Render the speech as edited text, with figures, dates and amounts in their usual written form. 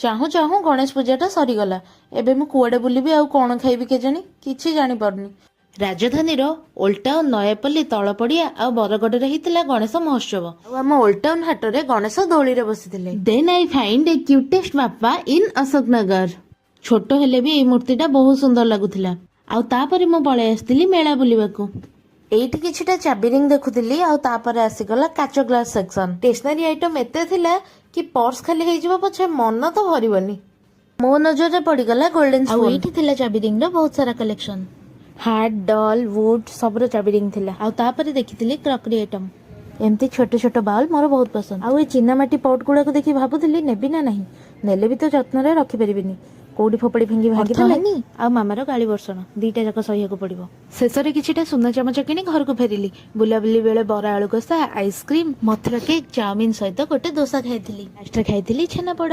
ଚାହୁଁ ଚାହୁଁ ଗଣେଶ ପୂଜାଟା ସରିଗଲା। ଏବେ ମୁଁ କୁଆଡ଼େ ବୁଲିବି ଆଉ କ'ଣ ଖାଇବି କେଜାଣି, କିଛି ଜାଣିପାରୁନି। ରାଜଧାନୀର ଓଲ୍ଡ ଟାଉନ୍, ନୟାପଲ୍ଲୀ, ତଳପଡ଼ିଆ ଆଉ ବରଗଡ଼ରେ ହେଇଥିଲା ଗଣେଶ ମହୋତ୍ସବ। ଆଉ ଆମ ଓଲ୍ଡ ଟାଉନ୍ ହାଟରେ ଗଣେଶ ଦୋଳିରେ ବସିଥିଲେ। Then I find a cutest Bappa in Ashoknagar. ଛୋଟ ହେଲେ ବି ଏଇ ମୂର୍ତ୍ତିଟା ବହୁତ ସୁନ୍ଦର ଲାଗୁଥିଲା। ଆଉ ତାପରେ ମୁଁ ପଳେଇ ଆସିଥିଲି ମେଳା ବୁଲିବାକୁ। ଏଇଠି କିଛିଟା ଚାବି ରିଙ୍ଗ ଦେଖୁଥିଲି ଆଉ ତାପରେ ଆସିଗଲା କାଚ ଗ୍ଲାସ ସେକ୍ସନ। ଷ୍ଟେସନାରୀ ଆଇଟମ ଏତେ ଥିଲା କି ପର୍ସ ଖାଲି ହେଇଯିବ ପଛେ, ମନ ତ ଭରିବନି। ମୋ ନଜରରେ ପଡିଗଲା ଗୋଲ୍ଡେନ। ଆଉ ଏଇଠି ଥିଲା ଚାବି ରିଙ୍ଗର ବହୁତ ସାରା କଲେକ୍ସନ। ହାର୍ଟ, ଡଲ୍, ଉଡ୍ ସବୁର ଚାବି ରିଙ୍ଗ ଥିଲା। ଆଉ ତାପରେ ଦେଖିଥିଲି କ୍ରକରୀ ଆଇଟମ। ଏମିତି ଛୋଟ ଛୋଟ ବାଉଲ ମୋର ବହୁତ ପସନ୍ଦ। ଆଉ ଏ ଚିନାମାଟି ପଟ୍ ଗୁଡାକୁ ଦେଖି ଭାବୁଥିଲି ନେବି ନା ନାହିଁ। ନେଲେ ବି ତ ଯତ୍ନରେ ରଖିପାରିବିନି, କୋଉଠି ଫୋପାଡ଼ି ଫିଙ୍ଗି ଭାଙ୍ଗିଦେଲେନି ଆଉ ମାମାର ଗାଳି ବର୍ଷଣ, ଦିଟା ଯାକ ସହିବାକୁ ପଡିବ। ଶେଷରେ କିଛିଟା ସୁନା ଚାମଚ କିଣି ଘରକୁ ଫେରିଲି। ବୁଲାବୁଲି ବେଳେ ବରା, ଆଳୁ କଷା, ଆଇସ୍କ୍ରିମ, ମଥୁରା କେକ୍, ଚାଉମିନ ସହିତ ଗୋଟେ ଦୋସା ଖାଇଥିଲି। ଲାଷ୍ଟରେ ଖାଇଥିଲି ଛେନାପୋଡ।